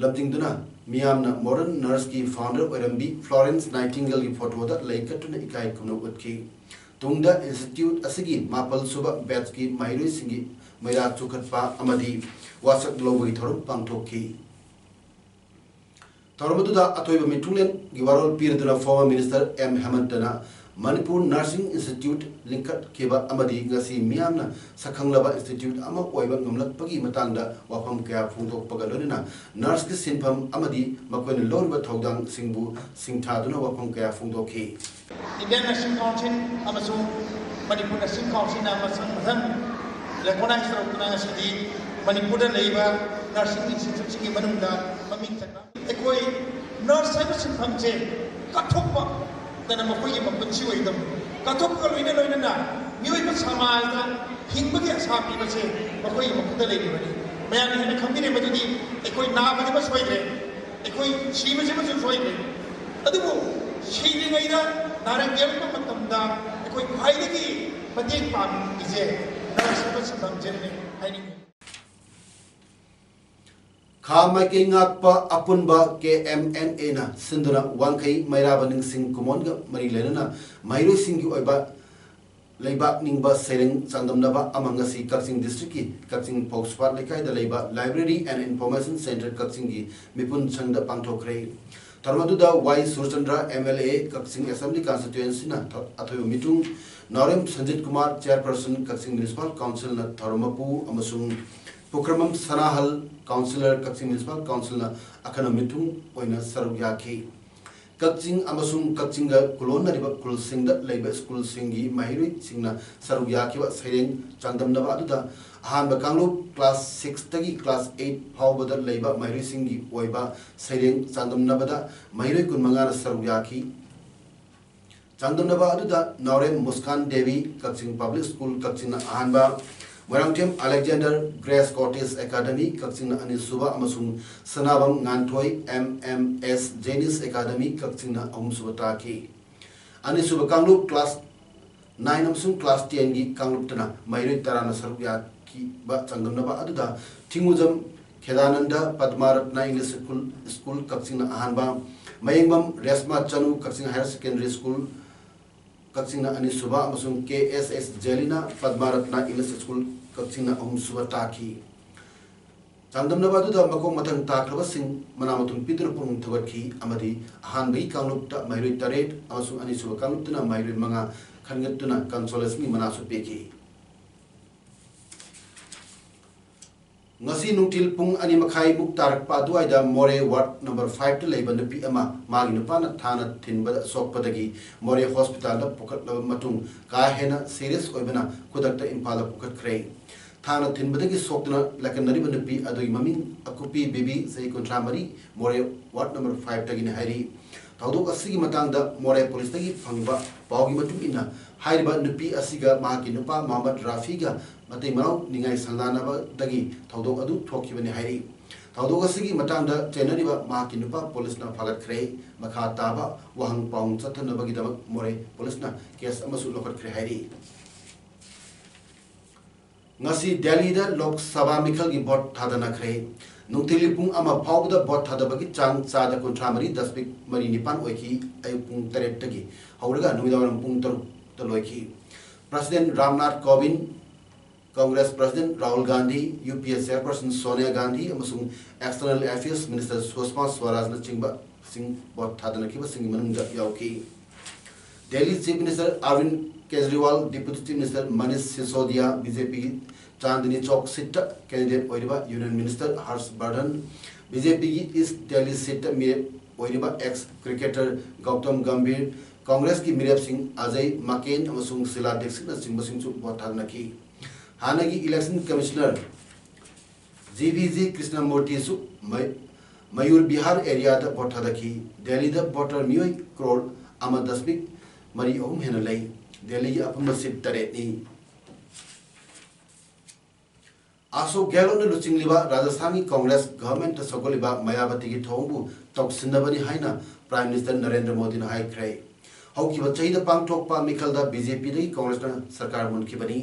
ꯂꯝꯖꯤꯡꯗꯨꯅ ꯃꯤꯌꯥꯝꯅ modern nurseꯀꯤ founder ꯑꯣꯏꯔꯝꯕꯤ Florence Nightingaleꯒꯤ photoꯗ ꯂꯩ ꯀꯠꯇꯨꯅ ꯏꯀꯥꯏ ꯈꯨꯝꯅꯧ ꯎꯠꯈꯤ꯫ ꯇꯨꯡꯗ ꯏꯟꯁꯇꯤꯇ꯭ꯌꯨꯠ ꯑꯁꯤꯒꯤ ꯃꯥꯄꯜ ꯁꯨꯕ ꯕꯦꯠꯁꯀꯤ ꯃꯍꯩꯔꯣꯏꯁꯤꯡꯒꯤ ꯃꯩꯔꯥ ꯆꯨꯈꯠꯄ ꯑꯃꯗꯤ ꯋꯥꯁꯛ ꯂꯧꯕꯒꯤ ꯊꯧꯔꯝ ꯄꯥꯡꯊꯣꯛꯈꯤ꯫ ꯊꯧꯔꯝ ꯑꯗꯨꯗ ꯑꯊꯣꯏꯕ ꯃꯤꯊꯨꯡꯂꯦꯟꯒꯤ ꯋꯥꯔꯣꯜ ꯄꯤꯔꯗꯨꯅ former minister M ꯍꯦꯃꯟꯇꯅ Manipur nursing institute ꯂꯤꯡꯈꯠꯈꯤꯕ ꯑꯃꯗꯤ ꯉꯁꯤ ꯃꯤꯌꯥꯝꯅ ꯁꯛꯈꯪꯂꯕ ꯏꯟꯁꯇꯤꯇ꯭ꯌꯨꯠ ꯑꯃ ꯑꯣꯏꯕ ꯉꯝꯂꯛꯄꯒꯤ ꯃꯇꯥꯡꯗ ꯋꯥꯐꯝ ꯀꯌꯥ ꯐꯣꯡꯗꯣꯛꯄꯒ ꯂꯣꯏꯅꯅ ꯅꯔꯁꯀꯤ ꯁꯤꯟꯐꯝ ꯑꯃꯗꯤ ꯃꯈꯣꯏꯅ ꯂꯧꯔꯤꯕ ꯊꯧꯗꯥꯡꯁꯤꯡꯕꯨ ꯁꯤꯡꯊꯥꯗꯨꯅ ꯋꯥꯐꯝ ꯀꯌꯥ ꯐꯣꯡꯗꯣꯛꯈꯤ꯫ Indian Nursing Council ꯑꯃꯁꯨꯡ ꯃꯅꯤꯄꯨꯔ Nursing Councilꯅ ꯃꯊꯪ ꯃꯊꯪ recognize ꯇꯧꯔꯛꯇꯨꯅ ꯉꯁꯤꯗꯤ ꯃꯅꯤꯄꯨꯔꯗ ꯂꯩꯕ nursing instituteꯁꯤꯡꯒꯤ ꯃꯅꯨꯡꯗ ꯃꯃꯤꯡ ꯆꯠꯄ ꯑꯩꯈꯣꯏ ꯅꯔꯁ ꯍꯥꯏꯕ ꯁꯤꯟꯐꯝꯁꯦ ꯀꯠꯊꯣꯛꯄꯗꯅ ꯃꯈꯣꯏꯒꯤ ꯃꯄꯨꯟꯁꯤ ꯑꯣꯏꯒꯗꯕꯅꯤ꯫ ꯀꯠꯊꯣꯛꯄꯒ ꯂꯣꯏꯅ ꯂꯣꯏꯅꯅ ꯃꯤꯑꯣꯏꯕ ꯁꯃꯥꯖꯗ ꯍꯤꯡꯕꯒꯤ ꯑꯁꯥ ꯄꯤꯕꯁꯦ ꯃꯈꯣꯏꯒꯤ ꯃꯈꯨꯠꯇ ꯂꯩꯔꯤꯕꯅꯤ꯫ ꯃꯌꯥꯝꯅ ꯍꯦꯟꯅ ꯈꯪꯕꯤꯔꯦ ꯃꯗꯨꯗꯤ ꯑꯩꯈꯣꯏ ꯅꯥꯕꯗꯤ ꯑꯃ ꯁꯣꯏꯗ꯭ꯔꯦ, ꯑꯩꯈꯣꯏ ꯁꯤꯕꯁꯤꯃꯁꯨ ꯁꯣꯏꯗ꯭ꯔꯦ꯫ ꯑꯗꯨꯕꯨ ꯁꯤꯗ꯭ꯔꯤꯉꯩꯗ ꯅꯥꯔꯛ ꯌꯦꯛꯂꯛꯄ ꯃꯇꯝꯗ ꯑꯩꯈꯣꯏ ꯈ꯭ꯋꯥꯏꯗꯒꯤ ꯃꯇꯦꯡ ꯄꯥꯡꯕꯤꯁꯦ ꯅꯔꯁ ꯍꯥꯏꯕ ꯁꯤꯟꯐꯝꯁꯤꯅꯅꯦ ꯍꯥꯏꯅꯤꯡꯉꯤ꯫ ꯈꯥ ꯃꯥꯏꯀꯩ ꯉꯥꯛꯄ ꯑꯄꯨꯟꯕ ꯀꯦ ꯑꯦꯝ ꯑꯦꯟ ꯑꯦꯅ ꯁꯤꯟꯗꯨꯅ ꯋꯥꯡꯈꯩ ꯃꯩꯔꯥꯕ ꯅꯤꯡꯁꯤꯡ ꯀꯨꯃꯣꯟꯒ ꯃꯔꯤ ꯂꯩꯅꯅ ꯃꯍꯩꯔꯣꯏꯁꯤꯡꯒꯤ ꯑꯣꯏꯕ ꯂꯩꯕꯥꯛ ꯅꯤꯡꯕ ꯁꯩꯔꯦꯡ ꯆꯥꯡꯗꯝꯅꯕ ꯑꯃ ꯉꯁꯤ ꯀꯛꯆꯤꯡ ꯗꯤꯁꯇ꯭ꯔꯤꯛꯀꯤ ꯀꯛꯆꯤꯡ ꯐꯧꯁꯄꯥꯠ ꯂꯩꯀꯥꯏꯗ ꯂꯩꯕ Library and Information Centre ꯀꯛꯆꯤꯡꯒꯤ ꯃꯤꯄꯨꯟ ꯁꯪꯗ ꯄꯥꯡꯊꯣꯛꯈ꯭ꯔꯦ꯫ ꯊꯧꯔꯝ ꯑꯗꯨꯗ Y Surchandra M L A Kakching assembly ꯀꯟꯁꯇꯤꯇ꯭ꯋꯦꯟꯁꯤꯅ ꯊ-, ꯑꯊꯣꯏꯕ ꯃꯤꯇꯨꯡ, ꯅꯥꯎꯔꯦꯝ ꯁꯟꯖꯤꯠ ꯀꯨꯃꯥꯔ ꯆꯤꯌꯔꯄꯔꯁꯟ ꯀꯛꯆꯤꯡ ꯃ꯭ꯌꯨꯅꯤꯁꯤꯄꯥꯜ ꯀꯥꯎꯟꯁꯤꯜꯅ ꯊꯧꯔꯝ ꯃꯄꯨ ꯑꯃꯁꯨꯡ ꯄꯨꯈ꯭ꯔꯝꯕꯝ ꯁꯅꯥꯍꯜ ꯀꯥꯎꯟꯁꯤꯂꯔ ꯀꯛꯆꯤꯡ ꯃ꯭ꯌꯨꯅꯤꯁꯤꯄꯥꯜ ꯀꯥꯎꯟꯁꯤꯜꯅ ꯑꯈꯟꯅꯕ ꯃꯤꯇꯨꯡ ꯑꯣꯏꯅ ꯁꯔꯨꯛ ꯌꯥꯈꯤ꯫ ꯀꯛꯆꯤꯡ ꯑꯃꯁꯨꯡ ꯀꯛꯆꯤꯡꯒ ꯈꯨꯂꯣꯟꯅꯔꯤꯕ ꯈꯨꯜꯁꯤꯡꯗ ꯂꯩꯕ ꯁ꯭ꯀꯨꯜꯁꯤꯡꯒꯤ ꯃꯍꯩꯔꯣꯏꯁꯤꯡꯅ ꯁꯔꯨꯛ ꯌꯥꯈꯤꯕ ꯁꯩꯔꯦꯡ ꯆꯥꯡꯗꯝꯅꯕ ꯑꯗꯨꯗ ꯑꯍꯥꯟꯕ ꯀꯥꯡꯂꯨꯞ ꯀ꯭ꯂꯥꯁ ꯁꯤꯛꯁꯇꯒꯤ ꯀ꯭ꯂꯥꯁ ꯑꯩꯠ ꯐꯥꯎꯕꯗ ꯂꯩꯕ ꯃꯍꯩꯔꯣꯏꯁꯤꯡꯒꯤ ꯑꯣꯏꯕ ꯁꯩꯔꯦꯡ ꯆꯥꯡꯗꯝꯅꯕꯗ ꯃꯍꯩꯔꯣꯏ ꯀꯨꯟꯃꯉꯥꯅ ꯁꯔꯨꯛ ꯌꯥꯈꯤ꯫ ꯆꯥꯡꯗꯝꯅꯕ ꯑꯗꯨꯗ ꯅꯥꯎꯔꯦꯝ ꯃꯨꯁꯀꯥꯟ ꯗꯦꯕꯤ ꯀꯛꯆꯤꯡ ꯄꯕ꯭ꯂꯤꯛ ꯁ꯭ꯀꯨꯜ ꯀꯛꯆꯤꯡꯅ ꯑꯍꯥꯟꯕ, Moirangthem Alexander grace cottage academy ꯀꯛꯆꯤꯡꯅ ꯑꯅꯤꯁꯨꯕ ꯑꯃꯁꯨꯡ Sanabam Nganthoi M M S genius academy ꯀꯛꯆꯤꯡꯅ ꯑꯍꯨꯝꯁꯨꯕ ꯇꯥꯈꯤ꯫ ꯑꯅꯤꯁꯨꯕ ꯀꯥꯡꯂꯨꯞ ꯀ꯭ꯂꯥꯁ ꯅꯥꯏꯟ ꯑꯃꯁꯨꯡ ꯀ꯭ꯂꯥꯁ ꯇꯦꯟꯒꯤ ꯀꯥꯡꯂꯨꯞꯇꯅ ꯃꯍꯩꯔꯣꯏ ꯇꯔꯥꯅ ꯁꯔꯨꯛ ꯌꯥꯈꯤꯕ ꯆꯥꯡꯗꯝꯅꯕ ꯑꯗꯨꯗ ꯊꯤꯡꯉꯨꯖꯝ ꯈꯦꯗꯥꯅꯟꯗ ꯄꯗꯃꯥꯔꯠꯅ ꯏꯪꯂꯤꯁ ꯁ꯭ꯀꯨꯜ, ꯁ꯭ꯀꯨꯜ ꯀꯛꯆꯤꯡꯅ ꯑꯍꯥꯟꯕ, ꯃꯌꯦꯡꯕꯝ ꯔꯦꯁꯃꯥ ꯆꯅꯨ ꯀꯛꯆꯤꯡ ꯍꯥꯌꯔ ꯁꯦꯀꯦꯟꯗꯔꯤ ꯁ꯭ꯀꯨꯜ ꯀꯛꯆꯤꯡꯅ ꯑꯅꯤꯁꯨꯕ ꯑꯃꯁꯨꯡ ꯀꯦ ꯑꯦꯁ ꯑꯦꯁ ꯖꯦꯂꯤꯅ ꯄꯗꯃꯥꯔꯠꯅ ꯏꯪꯂꯤꯁ ꯁ꯭ꯀꯨꯜ ꯀꯛꯆꯤꯡꯅ ꯑꯍꯨꯝꯁꯨꯕ ꯇꯥꯈꯤ꯫ ꯆꯥꯡꯗꯝꯅꯕ ꯑꯗꯨꯗ ꯃꯈꯣꯡ ꯃꯊꯪ ꯇꯥꯈ꯭ꯔꯕꯁꯤꯡ ꯃꯅꯥ ꯃꯊꯨꯝ ꯄꯤꯗꯨꯅ ꯄꯨꯛꯅꯤꯡ ꯊꯧꯒꯠꯈꯤ ꯑꯃꯗꯤ ꯑꯍꯥꯟꯕꯒꯤ ꯀꯥꯡꯂꯨꯞꯇ ꯃꯍꯩꯔꯣꯏ ꯇꯔꯦꯠ ꯑꯃꯁꯨꯡ ꯑꯅꯤꯁꯨꯕ ꯀꯥꯡꯂꯨꯞꯇꯅ ꯃꯍꯩꯔꯣꯏ ꯃꯉꯥ ꯈꯟꯒꯠꯇꯨꯅ ꯀꯟꯁꯣꯂꯦꯁꯟꯒꯤ ꯃꯅꯥꯁꯨ ꯄꯤꯈꯤ꯫ ꯉꯁꯤ ꯅꯨꯡꯊꯤꯜ ꯄꯨꯡ ꯑꯅꯤ ꯃꯈꯥꯏꯃꯨꯛ ꯇꯥꯔꯛꯄ ꯑꯗꯨꯋꯥꯏꯗ ꯃꯣꯔꯦ ꯋꯥꯔꯗ ꯅꯝꯕꯔ ꯐꯥꯏꯚꯇ ꯂꯩꯕ ꯅꯨꯄꯤ ꯑꯃ ꯃꯥꯒꯤ ꯅꯨꯄꯥꯅ ꯊꯥꯡꯅ ꯊꯤꯟꯕꯗ ꯁꯣꯛꯄꯗꯒꯤ ꯃꯣꯔꯦ ꯍꯣꯁꯄꯤꯇꯥꯜꯗ ꯄꯨꯈꯠꯂꯕ ꯃꯇꯨꯡ ꯀꯥ ꯍꯦꯟꯅ ꯁꯤꯔꯤꯌꯁ ꯑꯣꯏꯕꯅ ꯈꯨꯗꯛꯇ ꯏꯝꯐꯥꯜꯗ ꯄꯨꯈꯠꯈ꯭ꯔꯦ꯫ ꯊꯥꯡꯅ ꯊꯤꯟꯕꯗꯒꯤ ꯁꯣꯛꯇꯨꯅ ꯂꯥꯏꯀꯠꯅꯔꯤꯕ ꯅꯨꯄꯤ ꯑꯗꯨꯒꯤ ꯃꯃꯤꯡ ꯑꯀꯨꯞꯄꯤ ꯕꯤꯕꯤ, ꯆꯍꯤ ꯀꯨꯟꯊ꯭ꯔꯥ ꯃꯔꯤ, ꯃꯣꯔꯦ ꯋꯥꯔꯗ ꯅꯝꯕꯔ ꯐꯥꯏꯚꯇꯒꯤꯅꯤ ꯍꯥꯏꯔꯤ꯫ ꯊꯧꯗꯣꯛ ꯑꯁꯤꯒꯤ ꯃꯇꯥꯡꯗ ꯃꯣꯔꯦ ꯄꯨꯂꯤꯁꯇꯒꯤ ꯐꯪꯕ ꯄꯥꯎꯒꯤ ꯃꯇꯨꯡ ꯏꯟꯅ, ꯍꯥꯏꯔꯤꯕ ꯅꯨꯄꯤ ꯑꯁꯤꯒ ꯃꯍꯥꯛꯀꯤ ꯅꯨꯄꯥ ꯃꯣꯍꯝꯃꯗ ꯔꯥꯐꯤꯒ ꯃꯇꯩ ꯃꯅꯥꯎ ꯅꯤꯡꯉꯥꯏ ꯁꯪꯗꯥꯅꯕꯗꯒꯤ ꯊꯧꯗꯣꯛ ꯑꯗꯨ ꯊꯣꯛꯈꯤꯕꯅꯤ ꯍꯥꯏꯔꯤ꯫ ꯊꯧꯗꯣꯛ ꯑꯁꯤꯒꯤ ꯃꯇꯥꯡꯗ ꯆꯦꯟꯅꯔꯤꯕ ꯃꯍꯥꯛꯀꯤ ꯅꯨꯄꯥ ꯄꯨꯂꯤꯁꯅ ꯐꯥꯒꯠꯈ꯭ꯔꯦ꯫ ꯃꯈꯥ ꯇꯥꯕ ꯋꯥꯍꯪ ꯄꯥꯎꯍꯪ ꯆꯠꯊꯅꯕꯒꯤꯗꯃꯛ ꯃꯣꯔꯦ ꯄꯨꯂꯤꯁꯅ ꯀꯦꯁ ꯑꯃꯁꯨ ꯂꯧꯈꯠꯈ꯭ꯔꯦ ꯍꯥꯏꯔꯤ꯫ ꯉꯁꯤ ꯗꯦꯜꯂꯤꯗ ꯂꯣꯛ ꯁꯚꯥ ꯃꯤꯈꯜꯒꯤ ꯚꯣꯠ ꯊꯥꯗꯅꯈ꯭ꯔꯦ꯫ ꯅꯨꯡꯊꯤꯜꯒꯤ ꯄꯨꯡ ꯑꯃ ꯐꯥꯎꯕꯗ ꯚꯣꯠ ꯊꯥꯗꯕꯒꯤ ꯆꯥꯡ ꯆꯥꯗ ꯀꯨꯟꯊ꯭ꯔꯥ ꯃꯔꯤ ꯗꯁꯃꯤꯛ ꯃꯔꯤ ꯅꯤꯄꯥꯟ ꯑꯣꯏꯈꯤ꯫ ꯑꯌꯨꯛ ꯄꯨꯡ ꯇꯔꯦꯠꯇꯒꯤ ꯍꯧꯔꯒ ꯅꯨꯃꯤꯗꯥꯡꯋꯥꯏꯔꯝ ꯄꯨꯡ ꯇꯔꯨꯛꯇ ꯂꯣꯏꯈꯤ꯫ President Ramnath Kovind, Congress president Rahul Gandhi, U P A chairperson Sonia Gandhi ꯑꯃꯁꯨꯡ ꯑꯦꯛꯁꯇꯔꯅꯦꯜ ꯑꯦꯐꯤꯌꯔꯁ ꯃꯤꯅꯤꯁꯇꯔ ꯁꯨꯁꯃꯥ ꯁ꯭ꯋꯥꯔꯥꯖꯅꯆꯤꯡꯕꯁꯤꯡ ꯚꯣꯠ ꯊꯥꯗꯅꯈꯤꯕꯁꯤꯡꯒꯤ ꯃꯅꯨꯡꯗ ꯌꯥꯎꯈꯤ꯫ Delhi chief minister Arvind Kejriwal, deputy chief minister Manish Sisodia, B J ꯄꯤꯒꯤ ꯆꯥꯟꯗꯅꯤ ꯆꯧꯛ ꯁꯤꯠꯇ ꯀꯦꯟꯗꯤꯗꯦꯠ ꯑꯣꯏꯔꯤꯕ union minister Harsh Vardhan, B J ꯄꯤꯒꯤ ꯏꯁ ꯗꯦꯜꯂꯤ ꯁꯤꯠꯇ ꯃꯤꯔꯦꯞ ꯑꯣꯏꯔꯤꯕ ꯑꯦꯛꯁ ꯀ꯭ꯔꯤꯀꯦꯇꯔ ꯒꯧꯇꯝ ꯒꯝꯚꯤꯔ, ꯀꯪꯒ꯭ꯔꯦꯁꯀꯤ ꯃꯤꯔꯦꯞꯁꯤꯡ ꯑꯖꯌ ꯃꯀꯦꯟ ꯑꯃꯁꯨꯡ ꯁꯤꯂꯥ ꯗꯤꯛꯁꯤꯠꯅꯆꯤꯡꯕꯁꯤꯡꯁꯨ ꯚꯣꯠ ꯊꯥꯗꯅꯈꯤ꯫ ꯍꯥꯟꯅꯒꯤ election commissioner G V G ꯀ꯭ꯔꯤꯁꯅꯃꯨꯔꯇꯤꯁꯨ ꯃ-, ꯃꯌꯨꯔ ꯕꯤꯍꯥꯔ ꯑꯦꯔꯤꯌꯥꯗ ꯚꯣꯠ ꯊꯥꯗꯈꯤ꯫ ꯗꯦꯜꯂꯤꯗ ꯚꯣꯇꯔ ꯃꯤꯑꯣꯏ ꯀ꯭ꯔꯣꯔ ꯑꯃ ꯗꯁꯃꯤꯛ ꯃꯔꯤ ꯑꯍꯨꯝ ꯍꯦꯟꯅ ꯂꯩ꯫ ꯗꯦꯜꯂꯤꯒꯤ ꯑꯄꯨꯟꯕ ꯁꯤꯠ ꯇꯔꯦꯠꯅꯤ꯫ ꯑꯁꯣꯛ ꯒꯦꯍꯂꯣꯠꯅ ꯂꯨꯆꯤꯡꯂꯤꯕ ꯔꯥꯖꯁꯊꯥꯟꯒꯤ ꯀꯪꯒ꯭ꯔꯦꯁ ꯒꯚꯔꯟꯃꯦꯟꯠꯇ ꯁꯧꯒꯠꯂꯤꯕ ꯃꯌꯥꯕꯇꯤꯒꯤ ꯊꯧꯑꯣꯡꯕꯨ ꯇꯧꯁꯤꯟꯅꯕꯅꯤ ꯍꯥꯏꯅ ꯄ꯭ꯔꯥꯏꯝ ꯃꯤꯅꯤꯁꯇꯔ ꯅꯔꯦꯟꯗ꯭ꯔ ꯃꯣꯗꯤꯅ ꯍꯥꯏꯈ꯭ꯔꯦ꯫ ꯍꯧꯈꯤꯕ ꯆꯍꯤꯗ ꯄꯥꯡꯊꯣꯛꯄ ꯃꯤꯈꯜꯗ ꯕꯤ ꯖꯦ ꯄꯤꯗꯒꯤ ꯀꯪꯒ꯭ꯔꯦꯁꯅ ꯁꯔꯀꯥꯔ ꯃꯨꯟꯈꯤꯕꯅꯤ꯫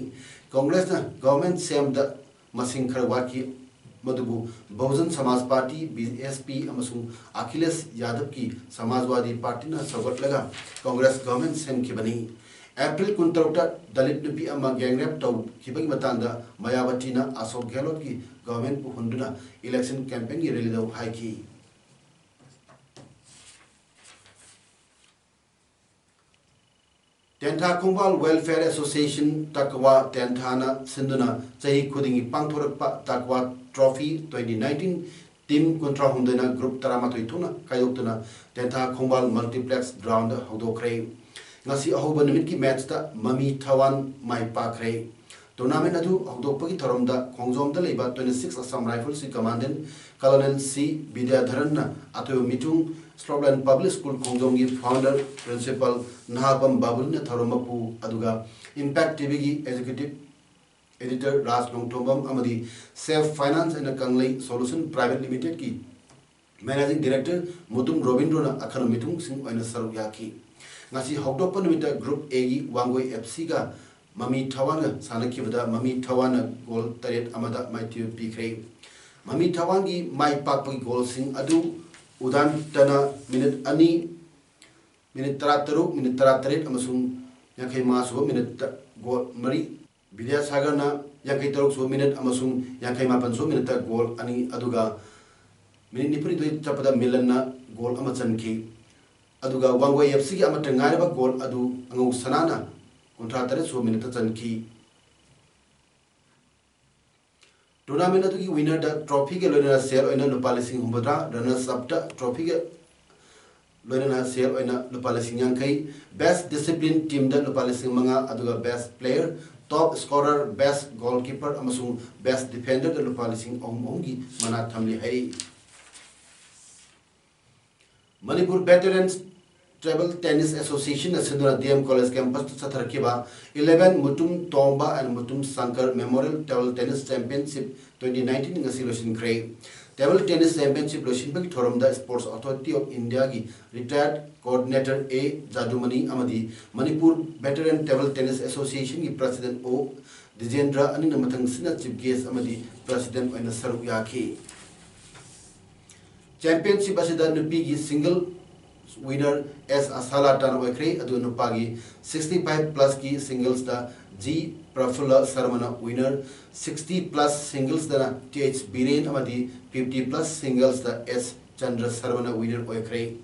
ꯀꯪꯒ꯭ꯔꯦꯁꯅ ꯒꯚꯔꯟꯃꯦꯟꯠ ꯁꯦꯝꯕꯗ ꯃꯁꯤꯡ ꯈꯔ ꯋꯥꯠꯈꯤ, ꯃꯗꯨꯕꯨ ꯕꯍꯨꯖꯟ ꯁꯃꯥꯖ ꯄꯥꯔꯇꯤ, ꯕꯤ ꯑꯦꯁ ꯄꯤ, ꯑꯃꯁꯨꯡ ꯑꯈꯤꯂꯦꯁ ꯌꯥꯗꯕꯀꯤ ꯁꯃꯥꯖꯋꯥꯗꯤ ꯄꯥꯔꯇꯤꯅ ꯁꯧꯒꯠꯂꯒ ꯀꯪꯒ꯭ꯔꯦꯁ ꯒꯚꯔꯟꯃꯦꯟꯠ ꯁꯦꯝꯈꯤꯕꯅꯤ꯫ ꯑꯦꯄ꯭ꯔꯤꯜ ꯀꯨꯟꯇꯔꯨꯛꯇ ꯗꯂꯤꯠ ꯅꯨꯄꯤ ꯑꯃ ꯒꯦꯡ ꯔꯦꯞ ꯇꯧꯈꯤꯕꯒꯤ ꯃꯇꯥꯡꯗ ꯃꯌꯥꯕꯇꯤꯅ ꯑꯁꯣꯛ ꯒꯦꯍꯂꯣꯠꯀꯤ ꯒꯚꯔꯟꯃꯦꯟꯠꯄꯨ ꯍꯨꯟꯗꯨꯅ ꯏꯂꯦꯛꯁꯟ ꯀꯦꯝꯄꯦꯟꯒꯤ ꯔꯦꯂꯤꯗ ꯍꯥꯏꯈꯤ꯫ ꯇꯦꯟꯊꯥ ꯈꯣꯡꯕꯥꯜ ꯋꯦꯜꯐꯤꯌꯔ ꯑꯦꯁꯣꯁꯤꯌꯦꯁꯟ, ꯇꯛꯋꯥ ꯇꯦꯟꯊꯥꯅ ꯁꯤꯟꯗꯨꯅ ꯆꯍꯤ ꯈꯨꯗꯤꯡꯒꯤ ꯄꯥꯡꯊꯣꯔꯛꯄ ꯇꯛꯋꯥ ꯇ꯭ꯔꯣꯐꯤ ꯇ꯭ꯋꯦꯟꯇꯤ ꯅꯥꯏꯟꯇꯤꯟ ꯇꯤꯝ ꯀꯨꯟꯊ꯭ꯔꯥ ꯍꯨꯝꯗꯣꯏꯅ ꯒ꯭ꯔꯨꯞ ꯇꯔꯥꯃꯥꯊꯣꯏ ꯊꯣꯛꯅ ꯈꯥꯏꯗꯣꯛꯇꯨꯅ ꯇꯦꯟꯊꯥ ꯈꯣꯡꯕꯥꯜ ꯃꯜꯇꯤꯄ꯭ꯂꯦꯛꯁ ꯒ꯭ꯔꯥꯎꯟꯗ ꯍꯧꯗꯣꯛꯈ꯭ꯔꯦ꯫ ꯉꯁꯤ ꯑꯍꯧꯕ ꯅꯨꯃꯤꯠꯀꯤ ꯃꯦꯆꯇ ꯃꯃꯤ ꯊꯋꯥꯟ ꯃꯥꯏ ꯄꯥꯛꯈ꯭ꯔꯦ꯫ ꯇꯣꯔꯅꯥꯃꯦꯟꯠ ꯑꯗꯨ ꯍꯧꯗꯣꯛꯄꯒꯤ ꯊꯧꯔꯝꯗ ꯈꯣꯡꯖꯣꯝꯗ ꯂꯩꯕ twenty six Assam Riflesꯀꯤ ꯀꯃꯥꯟꯗꯦꯟꯠ ꯀꯂꯣꯅꯦꯜ ꯁꯤ ꯕꯤꯗ꯭ꯌꯥꯙꯔꯟꯅ ꯑꯊꯣꯏꯕ ꯃꯤꯊꯨꯡ, slopeline public school Khongjom founder principal Nahakpam ꯕꯥꯕꯨꯂꯤꯅ ꯊꯧꯔꯝ ꯃꯄꯨ, ꯑꯗꯨꯒ ꯏꯝꯄꯦꯛ ꯇꯤꯚꯤꯒꯤ ꯑꯦꯖꯤꯀ꯭ꯌꯨꯇꯤꯚ ꯑꯦꯗꯤꯇꯔ ꯔꯥꯖ ꯅꯣꯡꯊꯣꯝꯕꯝ ꯑꯃꯗꯤ safe finance and Kanglei solution private ꯂꯤꯃꯤꯇꯦꯗꯀꯤ ꯃꯦꯅꯦꯖꯤꯡ ꯗꯤꯔꯦꯛꯇꯔ ꯃꯨꯇꯨꯝ ꯔꯣꯕꯤꯟꯗ꯭ꯔꯣꯅ ꯑꯈꯟꯅ ꯃꯤꯊꯨꯡꯁꯤꯡ ꯑꯣꯏꯅ ꯁꯔꯨꯛ ꯌꯥꯈꯤ꯫ ꯉꯁꯤ ꯍꯧꯗꯣꯛꯄ ꯅꯨꯃꯤꯠꯇ ꯒ꯭ꯔꯨꯞ ꯑꯦꯒꯤ ꯋꯥꯡꯒꯣꯏ ꯑꯦꯐ ꯁꯤꯒ ꯃꯃꯤ ꯊꯋꯥꯟꯒ ꯁꯥꯟꯅꯈꯤꯕꯗ ꯃꯃꯤ ꯊꯋꯥꯟꯅ ꯒꯣꯜ ꯇꯔꯦꯠ ꯑꯃꯗ ꯃꯥꯏꯊꯤꯕ ꯄꯤꯈ꯭ꯔꯦ꯫ ꯃꯃꯤ ꯊꯋꯥꯟꯒꯤ ꯃꯥꯏ ꯄꯥꯛꯄꯒꯤ ꯒꯣꯜꯁꯤꯡ ꯑꯗꯨ ꯎꯗꯥꯟꯇꯅ ꯃꯤꯅꯤꯠ ꯑꯅꯤ, ꯃꯤꯅꯤꯠ ꯇꯔꯥꯇꯔꯨꯛ, ꯃꯤꯅꯤꯠ ꯇꯔꯥꯇꯔꯦꯠ ꯑꯃꯁꯨꯡ ꯌꯥꯡꯈꯩ ꯃꯉꯥ ꯁꯨꯕ ꯃꯤꯅꯤꯠꯇ ꯒꯣꯜ ꯃꯔꯤ, ꯕꯤꯗ꯭ꯌꯥꯁꯥꯒꯔꯅ ꯌꯥꯡꯈꯩ ꯇꯔꯨꯛ ꯁꯨꯕ ꯃꯤꯅꯤꯠ ꯑꯃꯁꯨꯡ ꯌꯥꯡꯈꯩ ꯃꯥꯄꯟ ꯁꯨꯕ ꯃꯤꯅꯤꯠꯇ ꯒꯣꯜ ꯑꯅꯤ, ꯑꯗꯨꯒ ꯃꯤꯅꯤꯠ ꯅꯤꯐꯨꯅꯤꯊꯣꯏ ꯆꯠꯄꯗ ꯃꯤꯂꯟꯅ ꯒꯣꯜ ꯑꯃ ꯆꯟꯈꯤ꯫ ꯑꯗꯨꯒ ꯋꯥꯡꯒꯣꯏ ꯑꯦꯐ ꯁꯤꯒꯤ ꯑꯃꯠꯇ ꯉꯥꯏꯔꯕ ꯒꯣꯜ ꯑꯗꯨ ꯑꯉꯧ ꯁꯅꯥꯅ ꯀꯨꯟꯊ꯭ꯔꯥ ꯇꯔꯦꯠ ꯁꯨꯕ ꯃꯤꯅꯤꯠꯇ ꯆꯟꯈꯤ꯫ ꯇꯣꯔꯅꯥꯃꯦꯟ ꯑꯗꯨꯒꯤ ꯋꯤꯅꯔꯗ ꯇ꯭ꯔꯣꯐꯤꯒ ꯂꯣꯏꯅꯅ ꯁꯦꯜ ꯑꯣꯏꯅ ꯂꯨꯄꯥ ꯂꯤꯁꯤꯡ ꯍꯨꯝꯐꯨꯇꯔꯥ, ꯔꯅꯔꯁ ꯑꯞꯇ ꯇ꯭ꯔꯣꯐꯤꯒ ꯂꯣꯏꯅꯅ ꯁꯦꯜ ꯑꯣꯏꯅ ꯂꯨꯄꯥ ꯂꯤꯁꯤꯡ ꯌꯥꯡꯈꯩ, ꯕꯦꯁ ꯗꯤꯁꯤꯄ꯭ꯂꯤꯟ ꯇꯤꯝꯗ ꯂꯨꯄꯥ ꯂꯤꯁꯤꯡ ꯃꯉꯥ, ꯑꯗꯨꯒ ꯕꯦꯁ ꯄ꯭ꯂꯦꯌꯔ, ꯇꯣꯞ ꯁ꯭ꯀꯣꯔꯔ, ꯕꯦꯁ ꯒꯣꯜꯀꯤꯄꯔ ꯑꯃꯁꯨꯡ ꯕꯦꯁ ꯗꯤꯐꯦꯟꯗꯔꯗ ꯂꯨꯄꯥ ꯂꯤꯁꯤꯡ ꯑꯍꯨꯝ ꯑꯍꯨꯝꯒꯤ ꯃꯅꯥ ꯊꯝꯂꯤ ꯍꯥꯏꯔꯤ꯫ ꯃꯅꯤꯄꯨꯔ ꯚꯦꯇꯔꯟꯁ ꯇꯦꯕꯜ ꯇꯦꯅꯤꯁ ꯑꯦꯁꯣꯁꯤꯌꯦꯁꯟꯅ ꯁꯤꯟꯗꯨꯅ ꯗꯤ ꯑꯦꯝ ꯀꯣꯂꯦꯖ ꯀꯦꯝꯄꯁꯇ ꯆꯠꯊꯔꯛꯈꯤꯕ eleven Mutum Tomba and Mutum Shankar memorial table tennis championship twenty nineteen ꯉꯁꯤ ꯂꯣꯏꯁꯤꯟꯈ꯭ꯔꯦ꯫ ꯇꯦꯕꯜ ꯇꯦꯅꯤꯁ ꯆꯦꯝꯄꯤꯌꯟꯁꯤꯞ ꯂꯣꯏꯁꯤꯟꯕꯒꯤ ꯊꯧꯔꯝꯗ ꯁ꯭ꯄꯣꯔꯠꯁ ꯑꯣꯊꯣꯔꯤꯇꯤ ꯑꯣꯐ ꯏꯟꯗꯤꯌꯥꯒꯤ ꯔꯤꯇꯥꯌꯔꯗ ꯀꯣꯑꯣꯔꯗꯤꯅꯦꯇꯔ ꯑꯦ ꯖꯥꯗꯨꯃꯅꯤ ꯑꯃꯗꯤ ꯃꯅꯤꯄꯨꯔ ꯚꯦꯇꯔꯟ ꯇꯦꯕꯜ ꯇꯦꯅꯤꯁ ꯑꯦꯁꯣꯁꯤꯌꯦꯁꯟꯒꯤ ꯄ꯭ꯔꯁꯤꯗꯦꯟꯠ ꯑꯣ ꯗꯤꯖꯦꯟꯗ꯭ꯔ ꯑꯅꯤꯅ ꯃꯊꯪꯁꯤꯠꯅ ꯆꯤꯐ ꯒꯦꯁ꯭ꯠ ꯑꯃꯗꯤ ꯄ꯭ꯔꯁꯤꯗꯦꯟꯠ ꯑꯣꯏꯅ ꯁꯔꯨꯛ ꯌꯥꯈꯤ꯫ ꯆꯦꯝꯄꯤꯌꯟꯁꯤꯞ ꯑꯁꯤꯗ ꯅꯨꯄꯤꯒꯤ ꯁꯤꯡꯒꯜ ꯋꯤꯅꯔ ꯑꯦꯁ ꯑꯁꯥꯂꯥꯇꯥꯅ ꯑꯣꯏꯈ꯭ꯔꯦ, ꯑꯗꯨꯒ ꯅꯨꯄꯥꯒꯤ sixty five plusꯀꯤ ꯁꯤꯡꯒꯜꯁꯇ ꯖꯤ ꯄ꯭ꯔꯐꯨꯜꯂ ꯁꯔꯃꯅ ꯋꯤꯅꯔ, sixty plus ꯁꯤꯡꯒꯜꯁꯇꯅ ꯇꯤ ꯑꯩꯆ ꯕꯤꯔꯦꯟ ꯑꯃꯗꯤ fifty plus ꯁꯤꯡꯒꯜꯁꯇ ꯑꯦꯁ ꯆꯟꯗ꯭ꯔ ꯁꯔꯃꯅ ꯋꯤꯅꯔ ꯑꯣꯏꯈ꯭ꯔꯦ꯫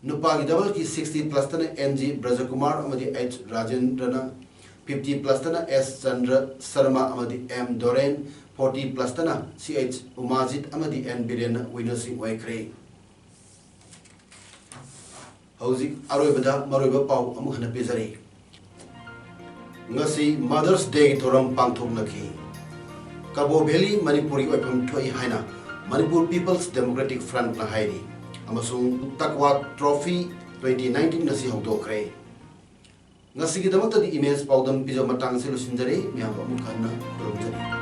ꯅꯨꯄꯥꯒꯤ ꯗꯕꯜꯒꯤ sixty plusꯇꯅ ꯑꯦꯟ ꯖꯤ ꯕ꯭ꯔꯖꯀꯨꯃꯥꯔ ꯑꯃꯗꯤ ꯑꯩꯆ ꯔꯥꯖꯦꯟꯗ꯭ꯔꯅ, fifty plusꯇꯅ ꯑꯦꯁ ꯆꯟꯗ꯭ꯔ ꯁꯔꯃ ꯑꯃꯗꯤ ꯑꯦꯝ ꯗꯣꯔꯦꯟ, forty plusꯇꯅ ꯁꯤ ꯑꯩꯆ ꯎꯃꯥꯖꯤꯠ ꯑꯃꯗꯤ ꯑꯦꯟ ꯕꯤꯔꯦꯟꯅ ꯋꯤꯅꯔꯁꯤꯡ ꯑꯣꯏꯈ꯭ꯔꯦ꯫ ꯍꯧꯖꯤꯛ ꯑꯔꯣꯏꯕꯗ ꯃꯔꯨꯑꯣꯏꯕ ꯄꯥꯎ ꯑꯃꯨꯛ ꯍꯟꯅ ꯄꯤꯖꯔꯤ꯫ ꯉꯁꯤ ꯃꯗꯔꯁ ꯗꯦꯒꯤ ꯊꯧꯔꯝ ꯄꯥꯡꯊꯣꯛꯅꯈꯤ꯫ ꯀꯕꯣ ꯚꯦꯂꯤ ꯃꯅꯤꯄꯨꯔꯒꯤ ꯑꯣꯏꯐꯝ ꯊꯣꯛꯏ ꯍꯥꯏꯅ ꯃꯅꯤꯄꯨꯔ ꯄꯤꯄꯜꯁ ꯗꯦꯃꯣꯀ꯭ꯔꯦꯇꯤꯛ ꯐ꯭ꯔꯟꯠꯅ ꯍꯥꯏꯔꯤ꯫ ꯑꯃꯁꯨꯡ ꯇꯛꯋꯥ ꯇ꯭ꯔꯣꯐꯤ twenty nineteen ꯉꯁꯤ ꯍꯧꯗꯣꯛꯈ꯭ꯔꯦ꯫ ꯉꯁꯤꯒꯤꯗꯃꯛꯇꯗꯤ ꯏꯃꯦꯖ ꯄꯥꯎꯗꯝ ꯄꯤꯖꯕ ꯃꯇꯥꯡꯁꯤ ꯂꯣꯏꯁꯤꯟꯖꯔꯦ꯫ ꯃꯌꯥꯝꯕꯨ ꯑꯃꯨꯛ ꯍꯟꯅ ꯈꯨꯔꯨꯝꯖꯔꯤ꯫